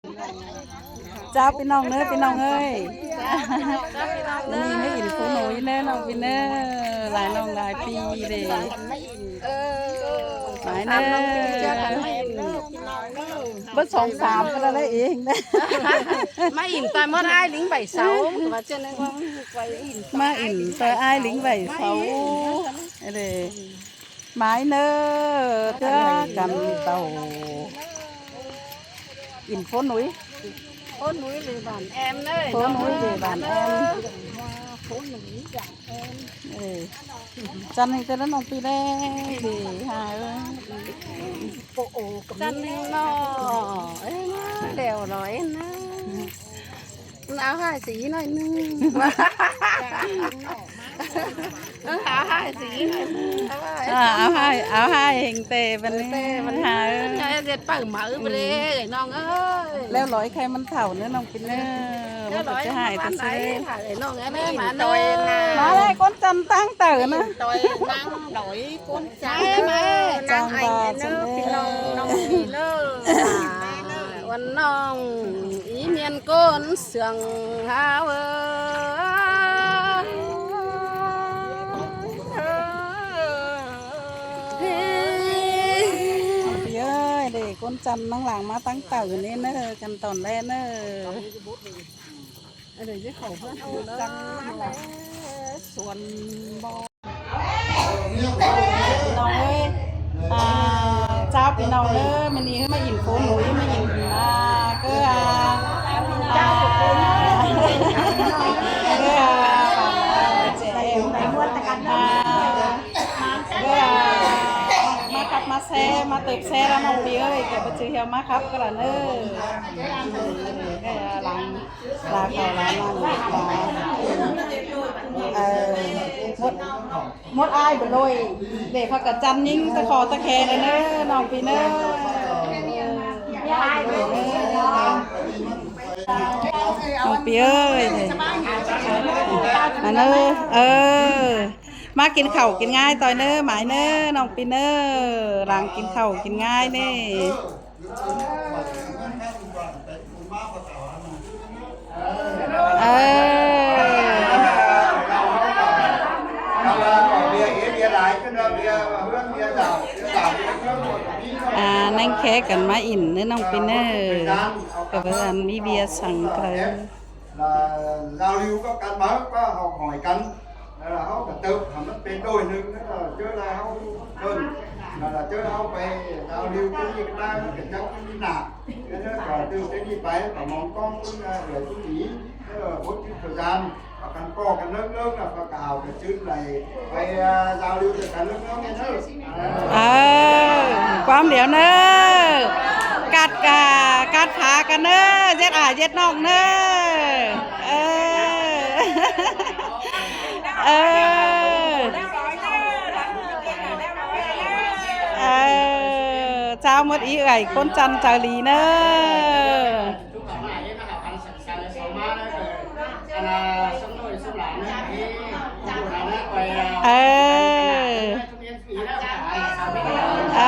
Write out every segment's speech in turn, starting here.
ເຈົ້າ ພີ່ນ້ອງເດີ ພີ່ນ້ອງເອີຍ ມື້ນີ້ມາອິນຄູໜຸຍເດີ ນ້ອງປິນເດີ ຫຼາຍນ້ອງຫຼາຍປີເດ້ ຫຼາຍເດີ ເບິດສອງສາມກໍໄດ້ເອງ ມາອິນຕອນມື້ອ້າຍລິງໃບເສົາ ວ່າຈັ່ງໃດ ມາອິນຕອນອ້າຍລິງໃບເສົາເດ້. ໝາຍເນີ ເທື່ອກັນເຕົ້າ ອິນໂຟໜຸຍ ໂຟໜຸຍເວບ້ານແອມເດີ ໂຟໜຸຍເວບ້ານແອມ ເອີ ຈັນໃຫ້ແຕ່ລະນ້ອງປີແດ່ ເດ້ຫາເອີຍ ໂອໂອ ຈັນໜຶ່ງເນາະ ເອີຍ ມາແລ້ວໜ້ອຍນະ. ມັນເອົາໃຫ້ສີໜ້ອຍໜຶ່ງ ເອົາໃຫ້ສີໜ້ອຍໜຶ່ງ ເອົາໃຫ້ ເອົາໃຫ້ເຫັງເຕບັດນີ້ ເອີ ເຮັດໄປເໝີໄປເລີຍນ້ອງເອີຍ ແລ້ວລອຍໄຂ່ມັນເຖົ້າເນີນ້ອງປິນເນີ ມັນກໍຈະຫາຍໄປຊື່ ມາເລີຍ ຄົນຈັນຕັ້ງເຕີນະ ມາເລີຍ ຄົນຈັນ ໃສ່ມາ ເອີ ນາງໄອເດີ ພີ່ນ້ອງ ນ້ອງດີເດີ ອ່າ ວັນນ້ອງ ອີ່ມຽນໂກນເຊື່ອງຫາເອີ ເອີຍ ເດ້ ຄົນຈັນນາງຫຼາງມາຕັ້ງເຕີເນີ ກັນຕອນແລກເນີ ອັນນີ້ຊິເຂົ້າເຮືອນ ຈັນມາແລ້ວ ສວນບໍ່ ພີ່ນ້ອງເອີຍ ອ່າ ເຈົ້າ ພີ່ນ້ອງເອີຍ ມື້ນີ້ມາອິນໂຄໜຸຍ ມາອິນ ອ່າ ເກືອ ອ່າ ເກືອ ເຈົ້າ ເກືອ ມາຂັບມາແຊ ມາເຕີບແຊແລ້ວນ້ອງປີເອີຍ ແຕ່ບໍ່ຈື່ເຮົາມາຂັບກັນລະເນີ ເກືອ ຫຼັງ ລາເຂົ້າລານ້ຳ ເອີ ໝົດ ໝົດອ້າຍເບິດເລີຍ ເດ້ ພາກັນຈັນຍິງຕະຂໍຕະແຄເດີ ນ້ອງປີເດີ ນ້ອງປີເອີຍ ມາເດີ ເອີ ມາກິນເຂົ້າກິນງາຍຕ່ອຍເດີ ໝາຍເດີ ນ້ອງປີເດີ ຫຼັງກິນເຂົ້າກິນງາຍເດ້. ເອີ ອ່າ ນັ່ງແຄກັນມາອິນເດີນ້ອງປີເດີ ກໍເພິ່ນມີເບຍສັງເລີຍ ລາວລິວກໍກັນມາກໍເຮົາຫອຍກັນ ເອີ ເຮົາກໍເຕີບໃຫ້ມັນເປັນໂດຍໜຶ່ງ ເຈີລາວເຮົາເອີ້ນ ເຈີເຮົາໄປລາວລິວຕົວນີ້ກໍໄດ້ ມັນກໍຈັກມີໜ້າ ເອີ ກໍຕື່ມແຕ່ນີ້ໄປ ກໍມອງກ້ອງເບິ່ງເອີ ເອີ ຄົນຈື່ໂຕຈານ ປະກັນກໍກັນເລີກໆ ແລ້ວກໍເອົາໄປຈື່ໄດ້ ໄປລາວລິວກັນເລີກໆ ແມ່ນເດີ. ເອີ ຄວາມດຽວເນີ ກັດກະ ກັດຂາກັນເນີ ເຈັດອ້າຍເຈັດນ້ອງເນີ ເອີ ເອີ ເອີ ເຈົ້າໝົດອີເອື້ອຍ ຄົນຈັນໃຈດີເນີ. ເອີ ເອີ ເອ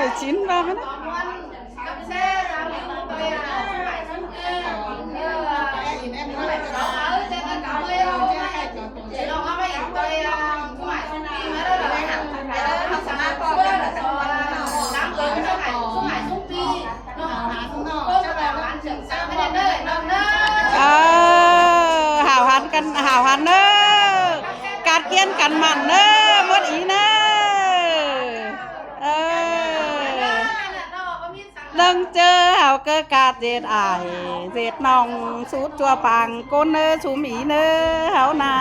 ີ ຊິນວ່າມັນ ເອີ ຫາວຫັນກັນ ຫາວຫັນເດີ ກາດກຽນກັນໝັ້ນເດີ ໝົດອີເດີ ເອີ. ເລິງເຈີເຮົາເກີດກາດເຈັດອ້າຍເຈັດນ້ອງ ສູດຈົວປາງກົ້ນເນີ ຊຸມອີເນີເຮົານາ.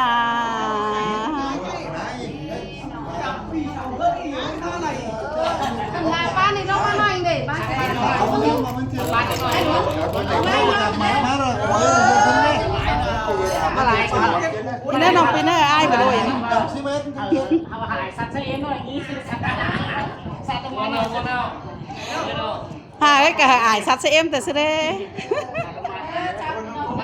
ແນ່ນອນ ປີໜ້າອ້າຍບໍ່ໂດຍ. ຫາເອີຍ ກະໃຫ້ອາຍສັດຊະເອັມແຕ່ຊະເດ້.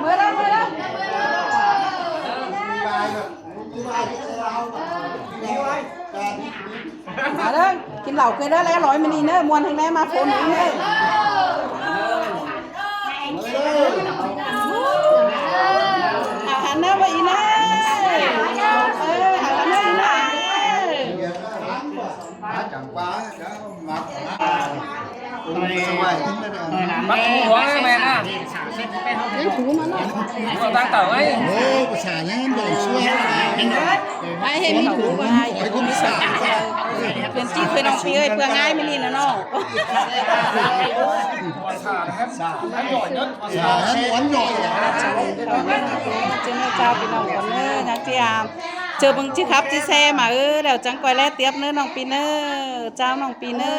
ເມືອແລ້ວ ເມືອແລ້ວ ມາເດີ ກິນເຫຼົ້າຄືນເດີ ແລະອະຫຼອຍມື້ນີ້ເດີ ມ່ວນແຮງແດ່ ມາຝົນອີກເດີ ເອົາຫັນເດີ ວ່າອີເດີ ເອີ ເອົາຫັນເດີ ອີເດີ. ມາຈັງຫວະ ເຈົ້າ ມາ ມາ ມັດຫົວແມ່ນະ ເຮັດຫູມາເນາະ ເອົາຕັ້ງເຕົາໄວ້ ໂອ້ ພາສາແລ້ວ ໃຫ້ເຫັນຫູ ໃຫ້ເຫັນຫູ ເປັນຈີ່ເຄີຍນ້ອງປີເອີຍ ເພື່ອງ່າຍມື້ນີ້ນະເນາະ ເຈົ້າ ພີ່ນ້ອງກ່ອນເດີ ຍັງຊິ ອ່າ ເຈີເບິ່ງຈິຄັບຈິແຊມາ ເອີ ແລ້ວຈັ່ງກອຍແລຕຽບເນີ ນ້ອງປີເນີ ເຈົ້າ ນ້ອງປີເນີ.